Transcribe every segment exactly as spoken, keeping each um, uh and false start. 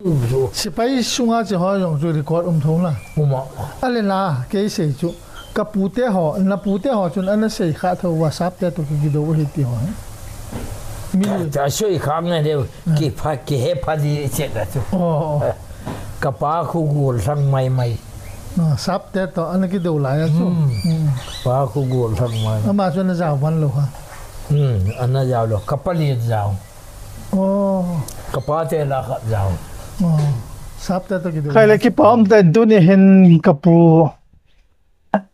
Sipai sunga che ho jong chu record um thou na. Uma. Ale na, kei sei chu. Ka pute ho, na pute ho chun ana sei kha thou va, Sapte to ki, kidou hi ti ho. Mi ta, ta soi kham na de, ki pha, ki he pha di che ka chu. Oh. Ka pa khu gul sang mai mai. Ah, Sapte to ana kidou lai a chu. Hmm. Hmm. Pa khu gul sang mai. Ama chu ana jao van lou ha. Hmm, ana jao lou. Ka pa li jao. Oh. Ka pa te la khat jao. Oh. Sapte to kidou. Khai le kipa um te, tuni hin ka pu,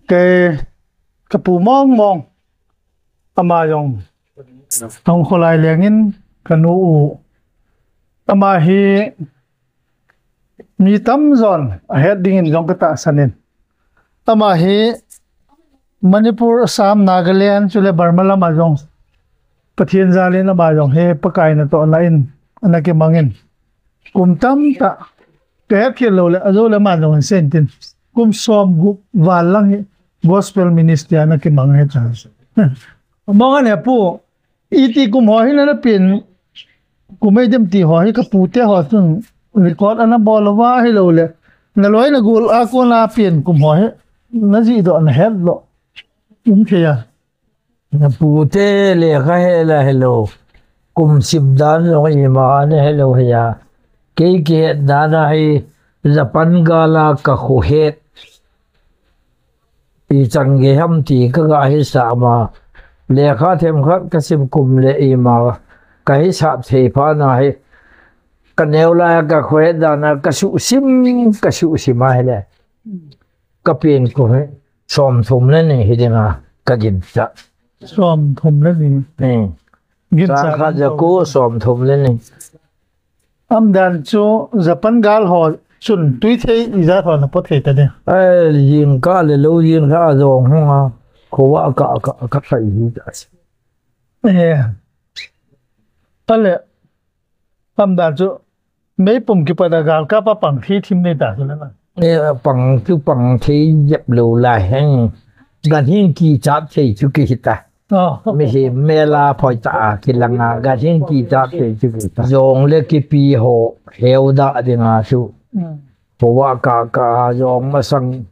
kei, ka pu mong mong. Ama jong hung kholai lengin ka nu u. Ama hi mi tamjon ahet dingin jong ka tahsan in. Ama hi Manipur, Assam, Nagaland, chule Burma lama jong Pathen jalin ama jong hi Pakai natohna in ana kimangin. Kum tamtah, ka hetkhel lou le, ajou le ama jong hin sei intin. Kum som gup val lang hi Gospel Ministry a ana kimang ahi ta. Mong ane pu, iti kum ho hi nana pen, kum ei dem ti ho hi ka pute ho chun record ana bol uva ahilou le, na loi na gol a kona pen kum ho hi na jih doh na het lou. Um thei a. Na pute lekha he la helou. Kum sim dan jong ima ana helou hi a. Kei kihet dan a hi Japan gal a ka kho het. I chang ge ham ti ka ga hi sa ma. Lekha themkhat ka sim kum le ima ka hi sap thei pha na hi. Ka neo lai a ka kho het dan a ka suhsim, ka suhsim a hi le. Ka pen ko hi som thum le ni hi ding a ka gin cha. Som thum le ni. Hmm. Gin cha. Sang khat ja ko som thum le ni. Am dan chu Japan gal ho chun tui thei ijat ho na po thei ta ding. Ai, jing ka le lou jing ka jong hung a. Kho a ka, ka, ka thai hi ta. Eh. Ale. Am dan chu meipum kipat a galkap a pang thei thim nei ta chu le na. Eh, pang chu pang thei jep lou lai heng. Ganhing kichat thei chu kihi ta. Oh. Mihem mel a phoi ta a kilang a, ganhing kichat thei chu kihi ta. Jong le kipi ho heu da ding a chu. Hmm. Kho a ka, ka jong masang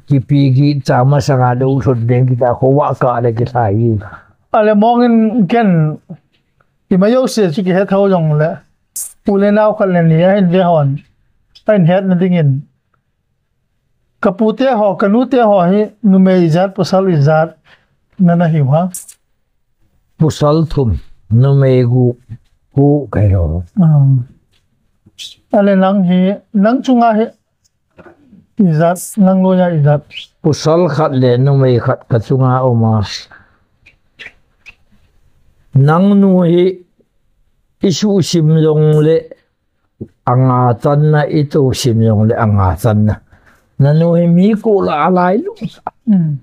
kipi kicha masang a lou lhun ding kita kho a ka le kithai. Ale mong in ken ima jouse chu kihe thou jong le. Pu le nao khat le ni ahin ve hon. Ahin hetna dingin. Ka pute ho, ka nute ho hi numei ijat, pasal ijat nana hiu ham? Pasal thum, numei gup, pu ka hiu. Ah. Ale nang hi, nang chunga hi ijat, nang loi a ijat? Pasal khat le numei khat ka chunga um a. Nang nu hi i suhsim jong le anga channa, i tosim jong le anga channa. Na nu hi mi ko la a lai lou. Hmm.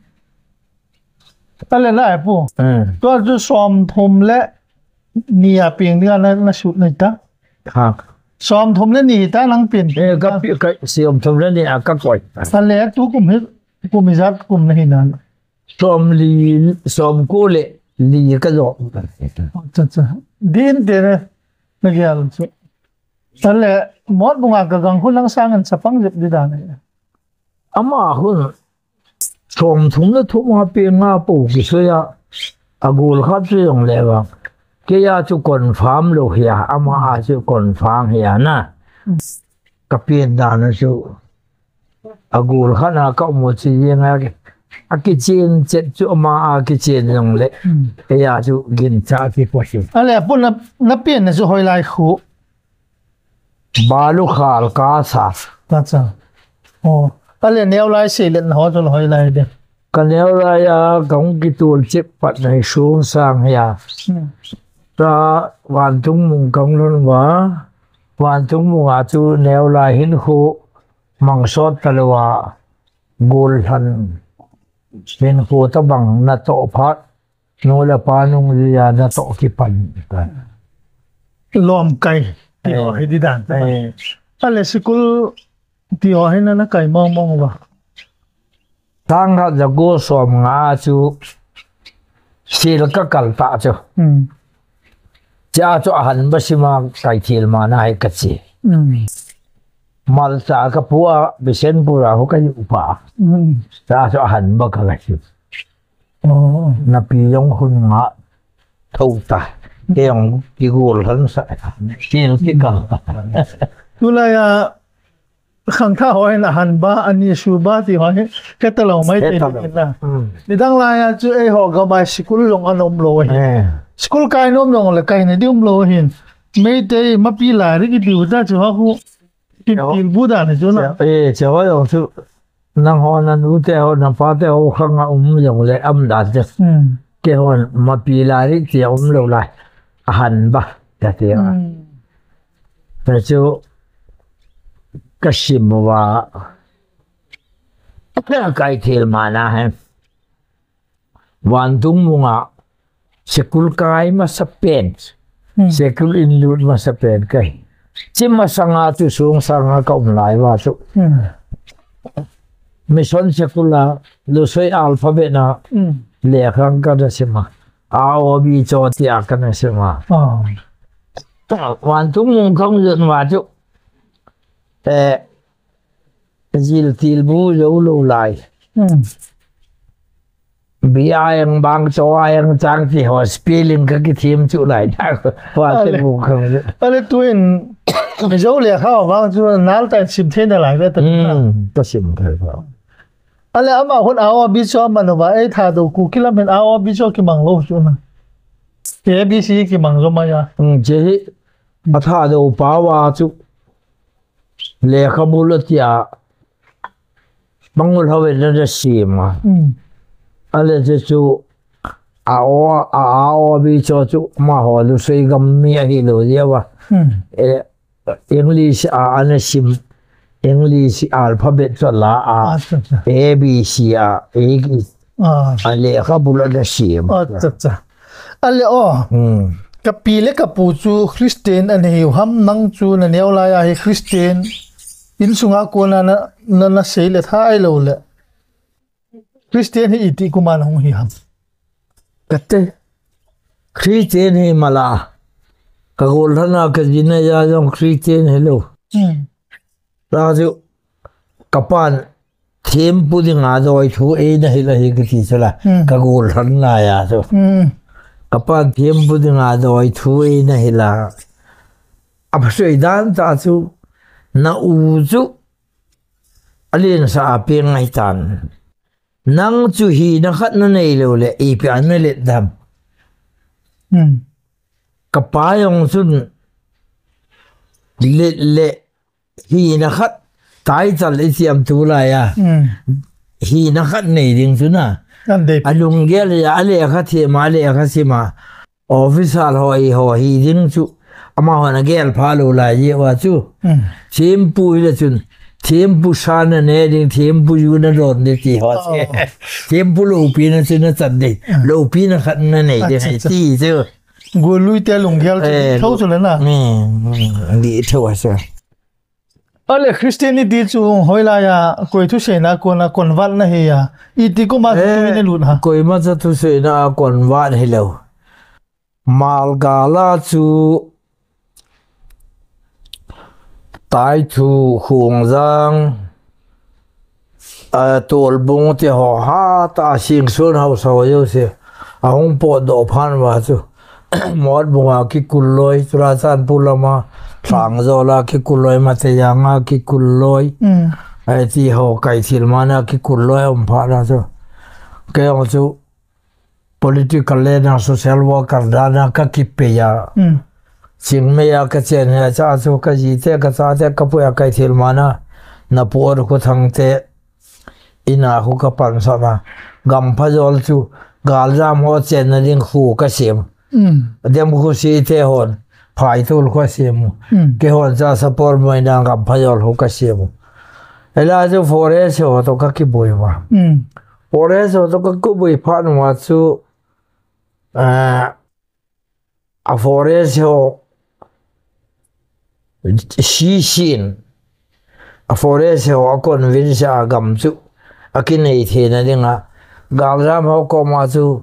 Ale na e pu. Hmm. Tua chu som thum le ni a peng ding a na, na sut nei ta. Ha. Som thum le ni ta nang pen. Eh, ka pi, ka som thum le ni a ka koi. Ale tu kum hi, kum ijat kum na hi na. Som li, som ko le li ka jo. Acha, acha. Din te ne, na gel chu. Ale, Motbung a ka gang hun lang sang an chapang jep di dan e. Ama hun, som thum le thum a peng a po kisoi a, a gol khat chu jong le vang. Kei a chu confirm lou hi a, ama a chu confirm hi a na. Ka pen dan a chu. A gol khat a ka um u chi jeng a, a kichen chet chu ama a kichen jong le. Hmm. Kei a chu gin cha ki po hi. Ale pu na, na pen na chu hoilai khu. Balu khal ka sa. Acha. Oh. Ale neo lai sei le na ho chu hoilai de. Ka neo lai a ka hung kitul chep pat na hi sung sang hi a. Hmm. Ka Vantung mung ka hung lhun uva. Vantung mung a chu neo lai hin khu mang sot ta lou a. Gol lhan. Hin khu ta bang na to phat. Nu le pa nung jui a na to kipan. Lom kai. Ti ho, eh, hi di dan. Eh. Ale sikul ti ho hi na, na kai mong mong uva. Sang khat ja ko som nga chu sil ka kal ta chu. Hmm. Cha chu ahan ba sima kai thil mana hai ka chi. Malcha ka pua Bishenpur a ho ka yu pa. Cha chu ahan ba ka ka chi. Na pi yong hun nga thou ta. Ke yong ki gol han sa. Thil ki ka. Tulai a khangthah ho hin ahan ba, ani su ba ti ho hi, heta lo mai te na. Nidang lai a chu eiho gam'a school jong anom lo hi. School kai nom jong le kai na diu um lo hin. Meitei mapi lai ri ki diu ta chu ha hu. Kin til bu da na chu na. Eh, che ho jong chu. Nang ho na nu te ho, na pa te ho khang a um jong le am da te. Ke hon mapi lai ri ti um lo lai. Ahan ba, ta ti a. Ta chu ka sim uva. Kai thil mana hai. Vantung munga sikul kai masa pen. Sikul in lut masa pen kai. Chi masanga chu sung sanga ka um lai uva chu. Mission sikul a, lusoi alphabet na, lekha ka na sima. A, o, bi, cho ti a ka na sima. Vantung mung kang yun uva chu. Eh, jil til bu jo lo lai. Bi a yang bang cho a yang chang ti ho spelling ka ki thim chu lai da. Wa te bu kang. Ale tuin, mi jo le kha bang chu nal tan sim the na lai ve ta. Ta sim thei ba. Ale ama hun a, o, bi cho man uva, ei Thadou Kuki lam hin a, o, bi cho ki mang lo chu na. A B C ki mang jo ma ya. Che hi, a Thadou pa uva chu. Lekhabu lo ti a. Bangul ho ve le da sima. Ale che chu a, o, a, a, o, bi cho chu ma ho lusoi gam mi ahi lo dia uva. Eh, English a ana sim, English alphabet chu la a, A B C a, A, a lekhabu la ana sim. Ale o, ka pi le ka pu chu Christian ana hiu ham, nang chu na neo lai a hi Christian insunga kona na, na, na sei le tha ai lo le. Christian hi iti kuma na hung hi ham. Kate. Christian hi mala. Ka gol lhana ka jina ya jong Christian hi lo. Ta chu ka pan thempu dinga doi thu eina hi la hi ka ti chu la. Ka gol lhana ya chu. Ka pan thempu dinga doi thu eina hi la. A phasoi dan ta chu na u chu Alen sa a pe ngai tan. Nang chu hina khat na nei lo le, ipi a na let dam. Ka pa jong chun let le hina khat tai chal i siam tu lai a. Hina khat nei ding chu na. A lunggel a, a lekha thiem a, a lekha sim a. Officer ho i ho hi ding chu. Amaho na gel pha lo lai jeh uva chu. Thempu hi le chun. Thempu sa na ne ding, thempu ju na don ding ti ho. Thempu lopi na chu na chan ding. Lopi na khat na nei ding ti chu. Golui te lunggel chu. Tho chu le na. Ni tho a sa. Ale Christianity chu hoilai a, koi thuseina kona convert na hi a, iti kuma thu na lut ha. Koima cha thuseina a convert hi lo. Malgala chu Taithu, Khongjang, a, Tolbung te ho ha ta a sing sun hausa ho jouse. A hung potdoh phan uva chu. Motbunga kikul loi, Churachandpur lama, Thangjol a kikul loi, Matayang a kikul loi. Ai ti ho kai thil mana kikul loi um pha na chu. Kei jong chu political le na social worker dan a ka kipei a. Chingmei a ka chen he cha chu ka ji te ka cha te ka pu a kai thil mana na pu or khu thang te. Ina khu ka pan sa ma. Gampha jol chu, galjam ho chenna ding khu ka sem. Dem khu si te hon, phai tul khu sem. Ke hon cha support mai na gampha jol khu ka sem. Ela chu forest ho to ka kiboi ma. Forest ho to ka kiboi pha nu ma chu, a, A forest ho, si sin. A forest ho a convince a gam chu. A kinei thei na ding a. Galjam ho koma chu.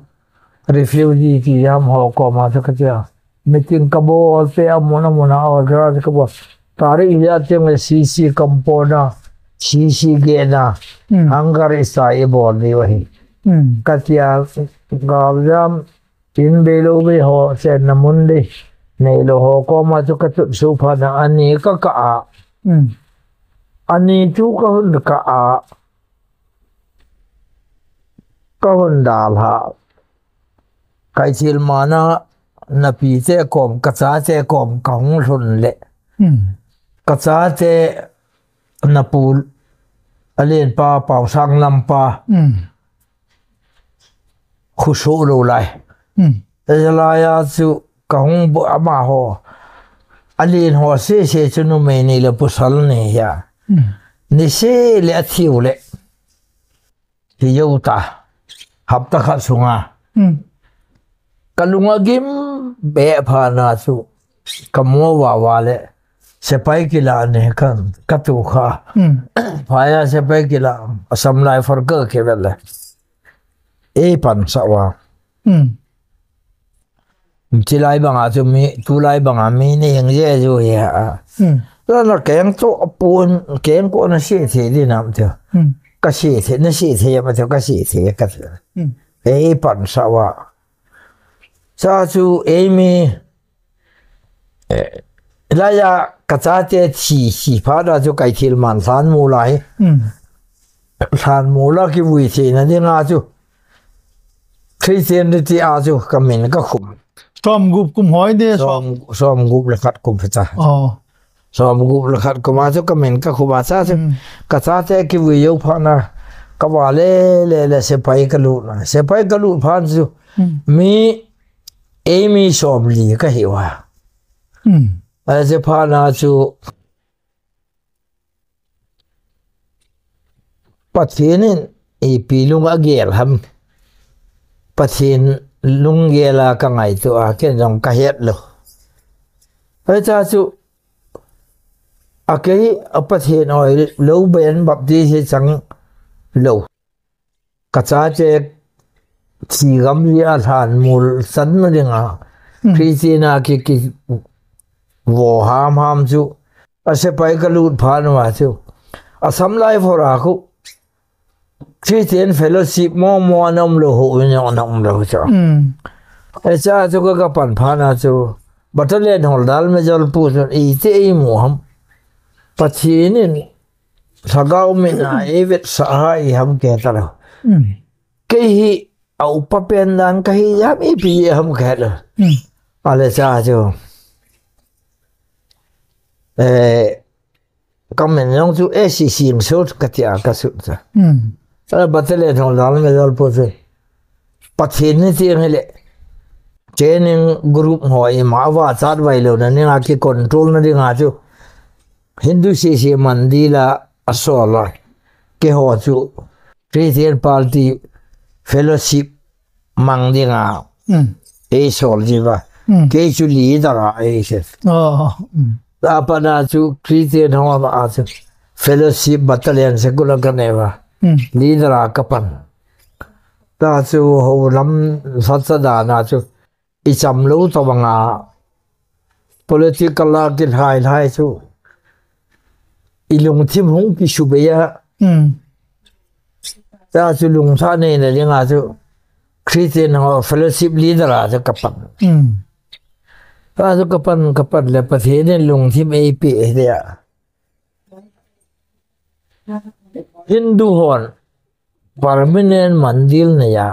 Refugee kijam ho koma chu ka tia. Meeting kabol te amun amun a order kabol. Tarik ijat teng le C C compound a, C C gate na, hmm, hangar isa ibol diu ahi. Hmm. Katia galjam, in beilou bei ho, chenna mun dei neilou ho koma chu katut suh phat na ani kakah a. Hmm. Ani chu kahung kah a. Kahung dalha. Kaithilmana napi te kom, kachate kom, kahung lhun le. Hmm. Kachate napu alen pa, Pausang lam pa. Hmm. Khusu lou lai. Hmm. Jalai a chu kahung bu amaho. Alen ho sese chu numei ni le pasal ni ahi. Hmm. Nise le athiu le. Hi jou ta. Hapta khat sunga. Hmm. Kalung agim be phat na chu. Kamo vava le. Sepai kila ne kan katu kha. Hmm. Phai a sepai kila. Assam Rifle ka kivele. Eipansah uva. Hmm. Chilai banga chu mi, tulai banga mi nei jeng je ju hi a. Hmm. Lana keng to apun, keng ko nase thei di nam te. Hmm. Kase thei, nase thei ma te, kase thei ka te. Hmm. Eipansah uva. Cha chu eimi, eh, laiya kachate thi, thi phat na chu kaithilman lhanmol a hi. Hmm. Lhanmol a kivui theina dinga chu. Christianity a chu kamin kakhum. Som gup kum hoi de, som, som gup le khat kum pha ta. Oh. Som gup le khat kum a chu kamin kakhum a cha chu. Hmm. Kachate kivui jou phat na. Kava le, le, le sepai kalut na. Sepai kalut phat chu. Hmm. Mi, eimi somli kahi uva. Hmm. Ache phat na chu. Pathen in ipi lung agel ham. Pathen lunggel a kangaito a ken jong kahet lou. Hiche chu akei a Pathen oilou ben baptize chang lou. Kachate thi gam hi a lhanmol san na dinga. Hmm. Christian a ki, kivo ham ham chu. Asepai kalut phat na chu. Assam Rifle a khu. Christian fellowship mo mo ana um lou ho, in ana um lou chu. Hmm. Hiche chu ka, kapan phat na chu. Battalion Havildar Major pu chun iti eimu ham. Pathen in Lhagao min a eivetsah a iham kei talou. Hmm. Kei hi a upa pen dan kahi ham ipi ham kei talou. Hmm. Ale cha chu. Eh, kamin jong chu S C C sut katia kasut cha. Hmm. Ala Battalion Havildar Major pu chu. Pathen ni ti hile. Training group ho ima va chat vai lou na ni nga ki control na dinga chu. Hindu sese mandir a asol a. Keiho chu Christian party fellowship mang dinga. Hmm. Eisol jiuva. Hmm. Kei chu leader a eise. Oh. Hmm. Apat na chu Christian ho a chu fellowship battalion secular kanei uva. Hmm. Leader a kapan. Ta chu hou lam sat sa dan a chu. Icham lou tobanga political a kilhai lhai chu ilungthim hung kisubei a. Hmm. Ta chu lungthah neina dinga chu Christian ho fellowship leader a chu kapan. Hmm. Ta chu kapan, kapan le Pathen in lungthim eipeh e tia. Hindu hon permanent mandir nei a,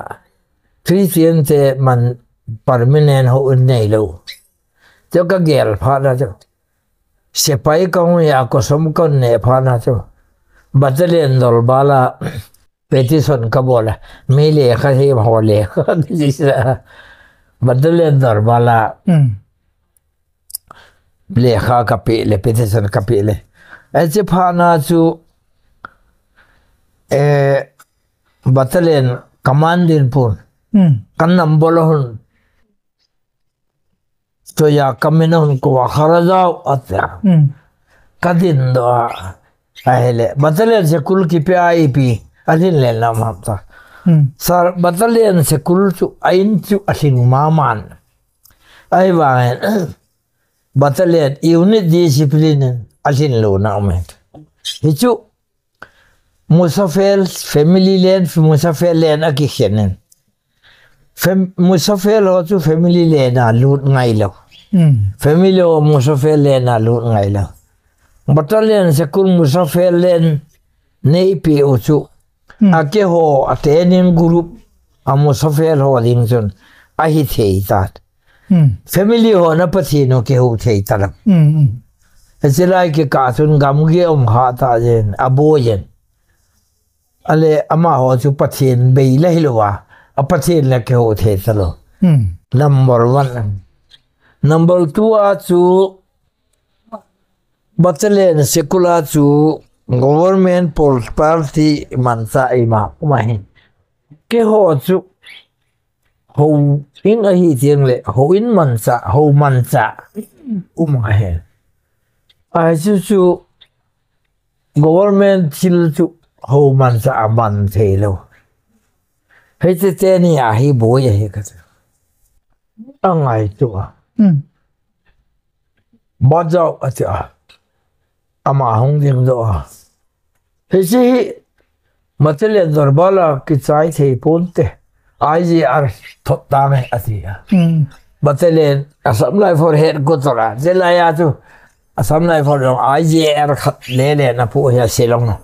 Christian te man permanent hou in neilou. Chu kagel phat na chu. Sepai kahung hi a kosom kaneh phat na chu. Battalion Dorbal a petition kabol a. Mi lekha hi ho lekha. Battalion Dorbal a. Hmm. Lekha kapeh le, petition kapeh le. Hiche phat na chu, eh, battalion commanding pun. Hmm. Ka number hon. Chuin kamin ahung kou a Kharajao atia. Hmm. Kadin doh a. Ahile, battalion school kipe a ipi. Alhin le lam ham ta. Hmm. Sir, battalion school chu a in chu alhing maman. Ahivangin battalion unit discipline in alhin louna um e. Hichu Musafel family lane, Musafel lane akikhen in. Fam- Musafel ho chu family lane a lut ngai lou. Hmm. Family ho Musafel lane a lut ngai lou. Battalion seikul Musafel lane neipe u chu. Hmm. Akeiho a training group a Musafel ho ding chun ahi thei tan. Hmm. Family ho na Pathen u kihou thei talou. Hmm, hmm. Hiche lai kikah chun gamgi um kha ta jeng, aboi jeng. Ale amaho chu Pathen bei la hilou a, a Pathen la kihou thei talou. Hmm. Number one. Number two a chu battalion seikul a chu government property manchah ima um ahi. Keiho chu houin ahi teng le, houin manchah, hou manchah um ahi. Ahi chu chu government thil chu hou manchah a man thei lou. Hiche teni ahi boi ahi kati. Angaito a. Hmm. Bajau ati a. Ama hung ding doh a. Hiche hi Battalion dorbar a kichai thei ponte. I G R thot tange ati a. Hmm. Battalion Assam Rifle headquarter a. Hiche lai a chu Assam Rifle jong I G R khat le le na pu hi a Shillong na.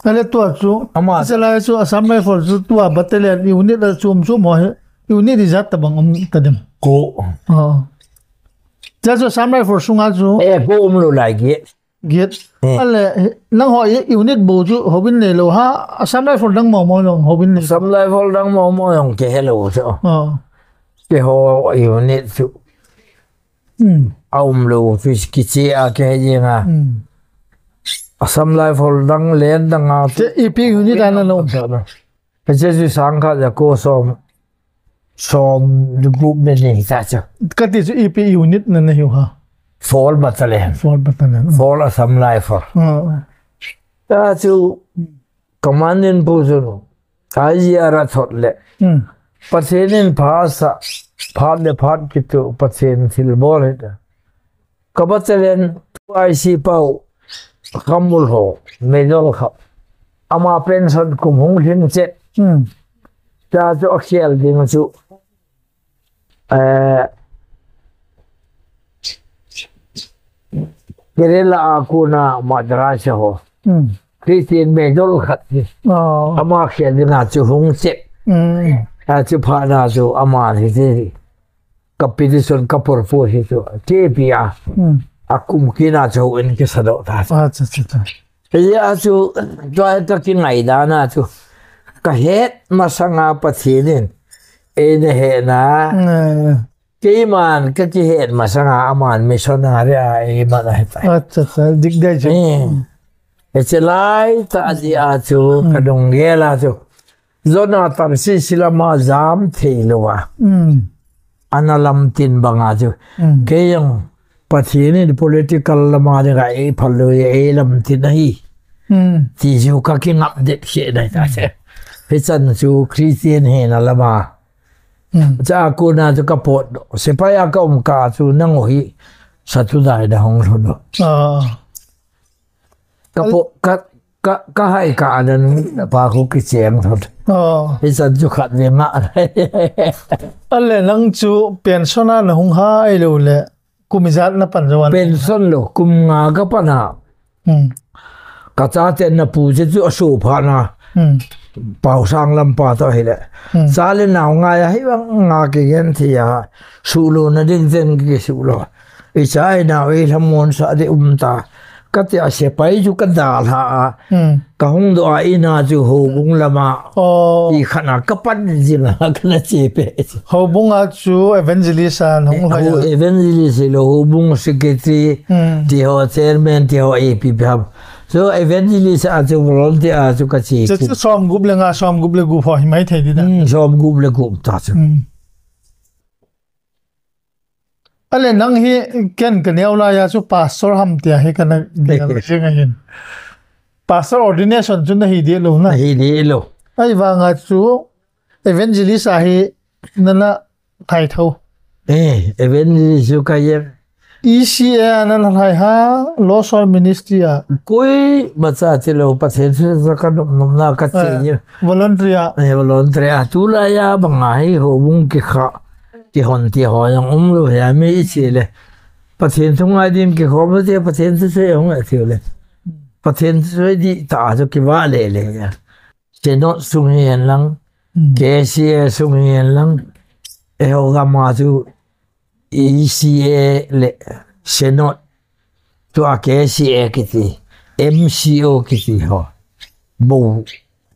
Ale tua chu. Ama. Hiche lai chu Assam Rifle chu tua battalion unit a chom chom ho hi. Unit ijat tabang um ta dem. Ko. Oh. Hiche chu Assam Rifle sunga chu. Eh, ko um lou lai ki. Get. Hmm. Ale, nangho i-, unit bou chu hobin neilou ham, Assam Rifle dang momo jong hobin nei. Assam Rifle dang momo jong kihe lou chu. Oh. Keiho unit chu. Hmm. Aum lou chu kiche a kihe jeng a. Hmm. Assam Rifle dang len dang a chu. Hiche ipi unit ana lou. Hiche chu sangkhat le ko som, som le gup le ni ta chu. Kati chu ipi unit na nahiu ham? Four Battalion. Four Battalion. Four Assam Rifle. Ah. Ta chu commanding post chu I G R a thot le. Hmm. Pathen in phat sa, phat le phat kitoh, Pathen thilbol hita. Ka battalion two I C pau, Khamul ho, Major kha. Ama pension kum hung lhin cheh. Hmm. Cha chu akhel ding chu. Eh, Kerala a kona Madras ho. Hmm. Christian Major khat hi. Oh. Ama khel ding a chu hung cheh. Hmm. A chu phat na chu ama hi chu. Ka petition ka propose hi chu, K P a, hmm, a kum kina chu in kisa doh ta. Acha, acha, acha. Hijeh a chu, tua ka kingai dan a chu, ka het masang a Pathen in, eina hena, hmm, keiman ka kihet masang a aman missionary a eiman ahi tai. Acha, acha, dik dai chu. Hmm. Hiche lai tah jeh a chu, hmm, ka lunggel a chu. Jonah Tarshish lama jam thei lou a. Hmm. Ana lamtin banga chu. Hmm. Kei jong Pathen in political lama dinga eiphal lou e, eilamtin ahi. Hmm. Ti chu ka kingap det kheh nai ta se. Hichan chu Christian hina lama. Hmm. Cha kona chu ka pot doh. Sepai a ka um kah chu nangho hi satu dai da hung lhun doh. Ah. Ka po, ka, ka, ka hai ka anan pa khu kicheng thot. Oh. Hichan chu khat ve nga. Ale nang chu pension a na hung hai lou le, kum ijat na pan jou a? Pension lou, kum nga ka pan a. Hmm. Ka chate na pu che chu aso phat na. Hmm. Pausang lam pa toh hile. Hmm. Cha le nao ngai a hivang nga kigen thei a. Suh louna ding chen kisuh lou. Icha inao eilhamon sah ding um ta. Kati a sepai chu ka dalha a. Hmm. Ka hung doh a ina chu houbung lama. Oh. Ti khat na ka pan jing a kana che peh. Houbung a chu evangelist a hung lhai a. Evangelist lou, houbung secretary, hmm, ti ho chairman, ti ho A P P ham. So evangelist a chu volunteer a chu ka che. Chu chu som gup le nga, som gup le gup ho hi mai thei di da. Hmm, som gup le gup ta chu. Hmm. Ale nang hi ken ka neo lai a chu pastor ham tia hi kana gel jing ahin. Pastor ordination chu na hi deh lou na. Hi deh lou. Ahivang a chu evangelist a hi nana kai tho. Eh, evangelist chu ka jem. E C A a nan lhai ha, Lost Souls Ministry a. Koima cha tilou, Pathen thu sa ka nop nop na ka che jem. Voluntary a. Eh, voluntary a. Tulai a banga hi houbung kikha, kihon ti ho jong umlou hi a mi i che le. Pathen thu ngai din kikhom te, Pathen thu sei hung e ti le. Pathen thu sei di ta chu kiva le le ya. Synod sung hi hen lang, Hmm. K C A sung hi hen lang, eiho gam a chu E C A le Synod, tua K C A kiti, M C O kiti ho. Bou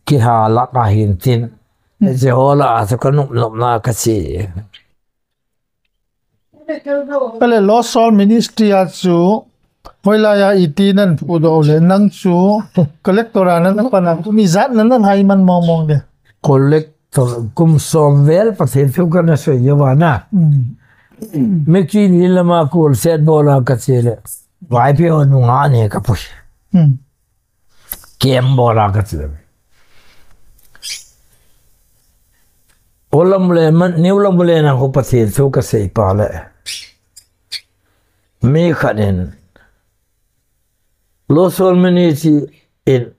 kiha la ka hin tin. Hmm. Hiche ho la a chu ka nop nop na ka che. Ahile Lost Souls Ministry a chu, hoilai a iti nan phudoh le, nang chu collector a nan pan a, kum ijat nan lhai man mong mong le. Collector, kum som vel Pathen thu ka na soi jou va na. Hmm. Meitei ni lama kol set bol a ka che le. Vaipi ho nunga ne ka pui. Hmm. Kem bol a ka che. Olam le man, niu lam le na ho Pathen thu ka sei pa le. Mi khat in Lost Souls Ministry in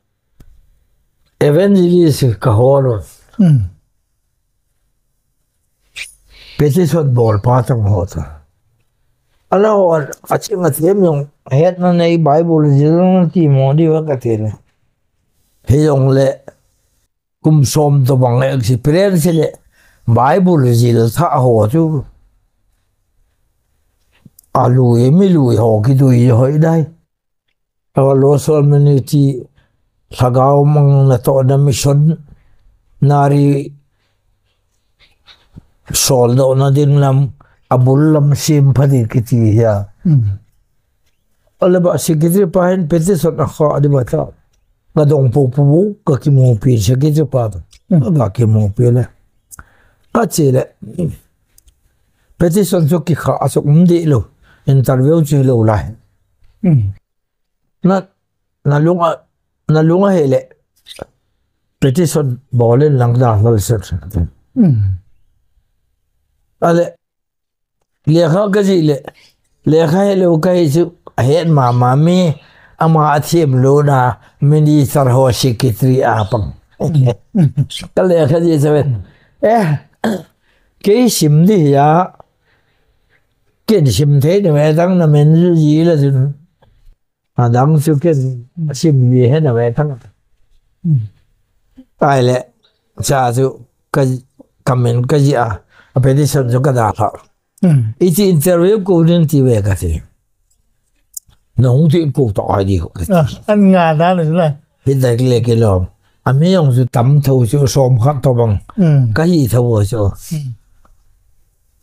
evangelist ka hol un. Hmm. Petition bol pa tang ho ta. Ala ho a ching a them jong hetna nei Bible jil jong ti mo di va ka te le. Hijong le kum som to bang experience le Bible jil tha ho chu. A lui mi lui ho ki dui hoi dai. Awa Lost Souls Ministry lhagao mang na to na missionary sol doh na ding lam, abul lam sim pha di kiti hi a. Hmm. Ahile ba secretary pa hin petition a kha di ba ta. Ka dong pu pu ka kimu pi secretary pa. Hmm. Ka kimu pi le. Ka che le. Petition chu kikha a chu um di lou. Interview chu lou lai. Hmm. Na, na lunga, na lunga he le. Petition bol in lang da lal se. Hmm. Ahile, lekha ka jih le. Lekha he lou ka hi chu, a het mama mi, ama a them lou na, minister ho secretary a pang. Ka lekha jih sa ven. Eh, kei sim di ya. Ken sim thei na ve dang na men ji la jun. Adang chu ken sim ni he na ve thang. Hmm. Ahile, cha chu ka, ka men ka jih a, a petition chu ka da kha. Hmm. Iti interview ko din ti ve ka ti. Na hung ti ko to ai di ko. Ah, an nga da le la. Hi da le ke lo. A mi jong chu tam tho chu som khat to bang. Hmm. Ka hi tho chu. Hmm.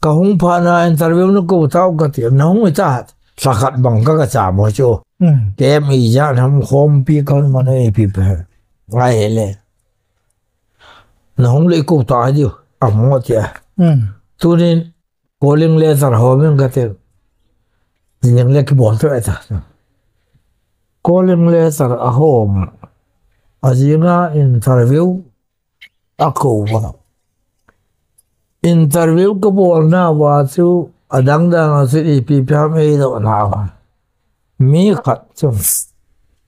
Ka hung pha na interview na ko tao ka ti. Na hung i ta. Lha khat bang ka ka cha mo chu. Hmm. Kem ijat ham khom pi kon man e pi pe. Ngai he le. Na hung le ko ta diu. A mo tia. Hmm. Tunin calling letter hom in ka te. Jing le ki bol to e ta. Calling letter a hom. A jinga interview a ko va. Interview ka bol na va chu adang dang a chu ipi pi ham ei doh na va. Mi khat chu.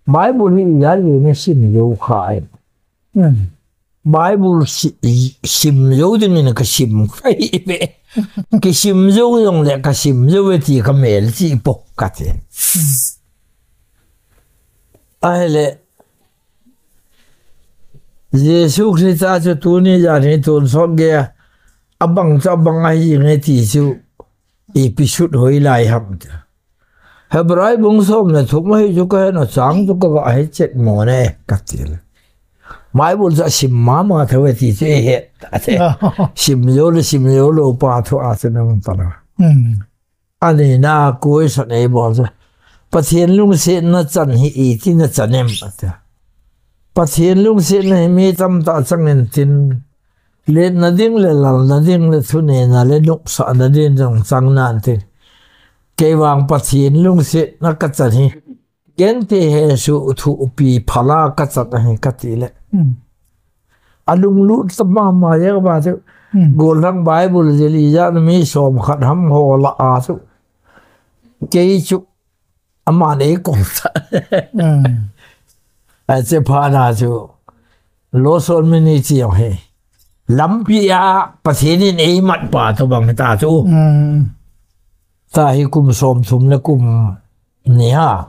Bible hi ya ni sim jou kha e. Hmm. Bible si, sim jou ding in ka sim kha e ve. Ki sim jou jong le ka sim jou ve ti ka mel chi po ka te. Hmm. Ahile, Jesu Christa chu tuni jan hi tonsot gei a, abang chu abang ahi nge ti chu, ipi sut hoi lai ham ti. Hebrai bung som le thum ahi chu ka he na chang chu ka ga he chet mo ne ka ti le. Bible chu sim mama tho e ti chu e he ta te. Sim jou le sim jou lou pa thu a chu nang ta na. Hmm. Ani na koi sa nei bol sa. Pathen lungsetna chan hi iti na chan em ata. Pathen lungsetna hi mi tamtah chang in tin. Letna ding le lalna ding le thunena le nopsahna ding jong chang nan tin. Kei vang Pathen lungsetna ka chan hi. Ken te he su thu pi phala ka chan ahi ka ti le. Hmm. alunglut ta mama jeng ba chu. Hmm. Gollhang Bible jil ijat mi som khat ham ho la a chu. Kei chu aman eikol ta. Hmm. Ache phat na chu Losol Ministry jong hi lampi a Pathen in eimat pa tobang ta chu. Hmm. Tahi kum som thum le kum ni a.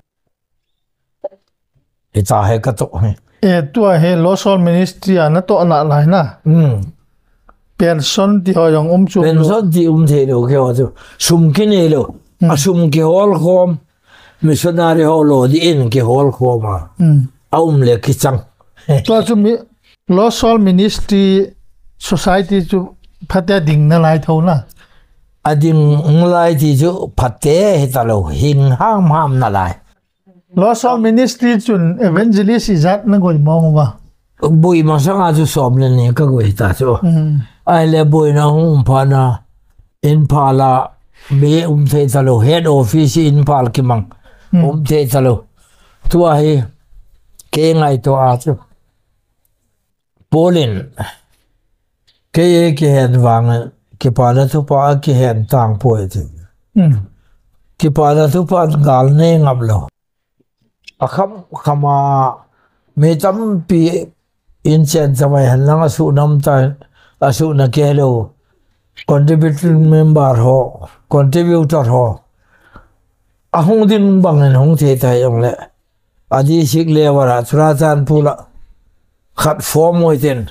Hitahi katoh hi. E, tua hi Losol Ministry a natoh nalai na. Hmm. Pension ti ho jong um chu. Pension ti um thei lou keiho chu. Sum kinei lou. Hmm. Asum kihol khom. Missionary ho lo di in kihol khom a. Hmm. Aum le kichang. Tua chu mi, Losol Ministry Society chu phatea ding nalai tho na. Ading nalai ti chu phatea hita lou, hing ham ham nalai. Losol Ministry chun evangelist ijat nagoi mong uva? Boi masang a chu som le ni kagoi ta chu. Hmm. Ahile boina hung um phat na Imphal a mi um thei ta lou, head office Imphal kimang. Hmm. Um thei ta lou. Tua hi kei ngaito a chu. Paul in, kei kihen vang, kipana thupha kihen tang poi ti. Hmm. Kipana thupha gal nei ngap lou. Akham kham a mi tampi in chen chamai hen lang asuh nam ta, asuh na kei lou. Contributing member ho, contributor ho. Ahung ding bang in hung thei ta jong le. A district level a, Churachandpur a khat form u hitin,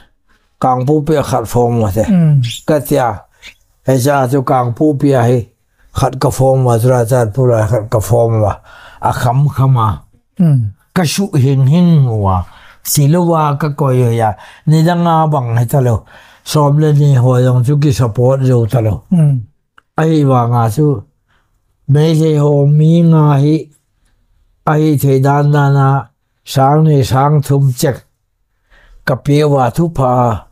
Kangpokpi a khat form u hite. Mm. Katia, hiche a chu Kangpokpi a hi khat ka form uva, Churachandpur a khat ka form uva, akham kham a. Mm. Ka suh hing hing uva, silouva ka koi uva, nidang a bang hita lou. Som le ni ho jong chu ki support jou ta lou. Mm. Ahivanga chu, Meitei ho mi nga hi, ahithei dan dan a, sang ni sang thum chek. Ka pe uva thupha,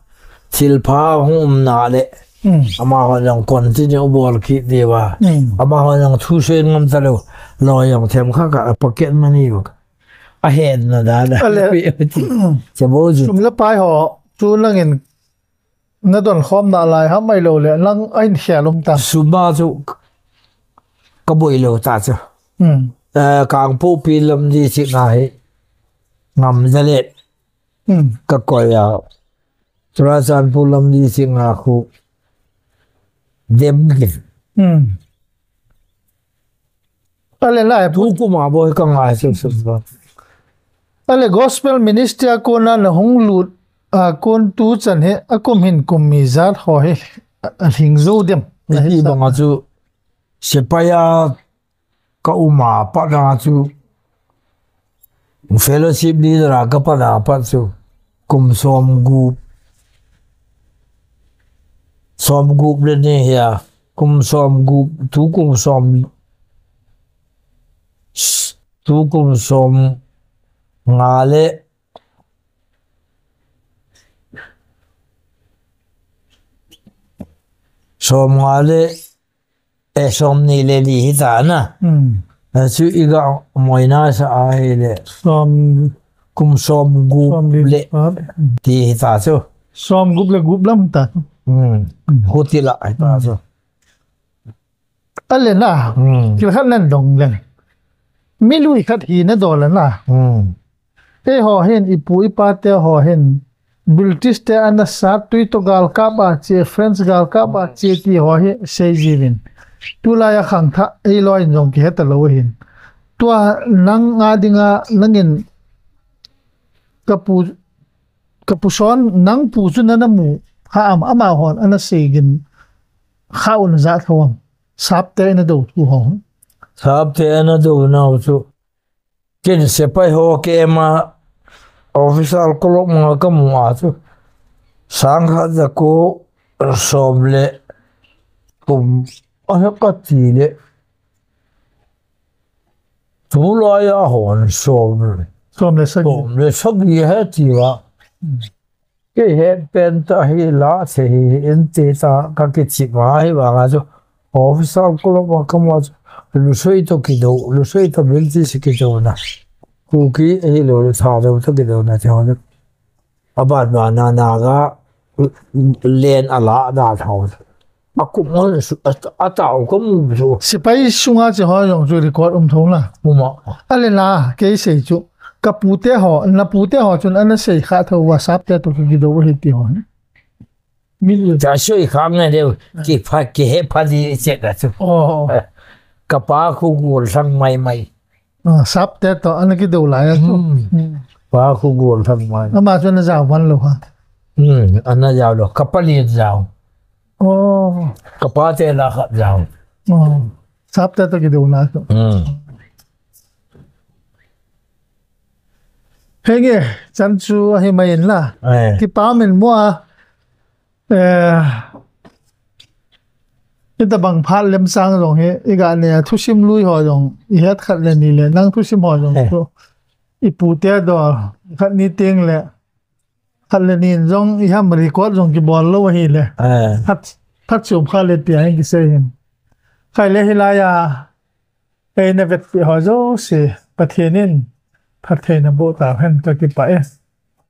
thilpha hung um na le. Hmm. Amaho jong continue bol kit diu va. Hmm. Amaho jong thu sui ngam ta lou. Loi jong themkhat khat a pocket money u. Ahet na dan a. Ale. Pe u ti. Che bo ju. Sum le pai ho, chu nangin nadon khom nalai ham ahilou le, nang ahin khel um ta. Sum a chu ka boi lou ta chu. Hmm. Eh, Kangpokpi lam di chi nga hi. Ngam da le. Hmm. Ka koi a. Churachandpur lam di chi nga khu. Dem ki. Hmm. Ale lai, tu kum a boi ka ngai sel sel ba. Ale gospel ministry a kona nahung lut a kon tu chan hi akum hin kum ijat ho hi alhing jou dem. Hiti banga chu sepai a ka um a pat a chu Fellowship leader a ka pat a pat chu kum som gup, som gup le ni hi a, kum som gup, tu kum som, tu kum som nga le, som nga le, eh, som ni le li hita na. Hmm. Eh, chu iga moina sa a hi le. Som kum som gup som li le. Som. Ti hita chu. Som gup le gup lam ta. Hmm. Hmm. Huti la hita chu. Ale na. Hmm. Kil khat nan dong leng. Mi lui khat hi na do la na. Hmm. Eiho hin, ipu ipa te ho hin, British te ana sat tui to galkap a che, French galkap a che ti ho hi sei jiuvin. Tulai a khangthah, eiloi in jong kihe talou hin. Tua nang a dinga, nangin ka pu, ka pu son, nang pu chu nana mu, ha am, amahon ana sei gin, kha un ja tho am. Sap te ana do thu ho. Sap te ana do nau chu. Ken sepai ho kei ma official kolom nga ka mu a chu. Sang khat ja ko som le kum a he ka ti le. Tulai a hon som le. Som le sagi. Som le sagi he ti va. Kei het pen ta hi la se hi in te ta ka kichi ma hi vanga chu office a kolom a ka mu a chu lusoi to kido, lusoi to bil ti si kido na. Kuki hi lo le tha lo to kido na ti ho le. Aban bana naga len ala da thau. Akum on su atau kum su. Sipai sunga che ho jong chu record um thong la. Uma. Ale la, kei sei chu. Ka pute ho, na pute ho chun ana sei kha tho wa sap te to ki do hi ti ho. Min ta soi kha ngai de. Ki pha ki he pha di che ka chu. Oh. Ka pa khu gol sang mai mai. Ah, sap te to ana ki do lai a chu. Hmm. Hmm. Pa khu gol thang mai. Ama chu ana jao van lo ha. Hmm, ana jao lo. Ka pa li jao. Oh. Ka pa te la khat jao. Oh. Sap te to ki do lai a chu. Hmm. Henge, chan chu ahi mai in la. Eh. Kipa min mo a. Eh, itabang phat lemsang jong hi, i ga ne, thusim lui ho jong, i het khat le ni le, nang thusim ho jong, eh, chu, i pute do, khat ni teng le, khat le ni jong, i ham record jong kibol lo ahi le. Eh. Khat, khat sum khat le tia hin kisei hin. Khai le hilai a, Ei, na vetpi ho jouse, Pathen in phattheina boh tau hen, ka kipah e.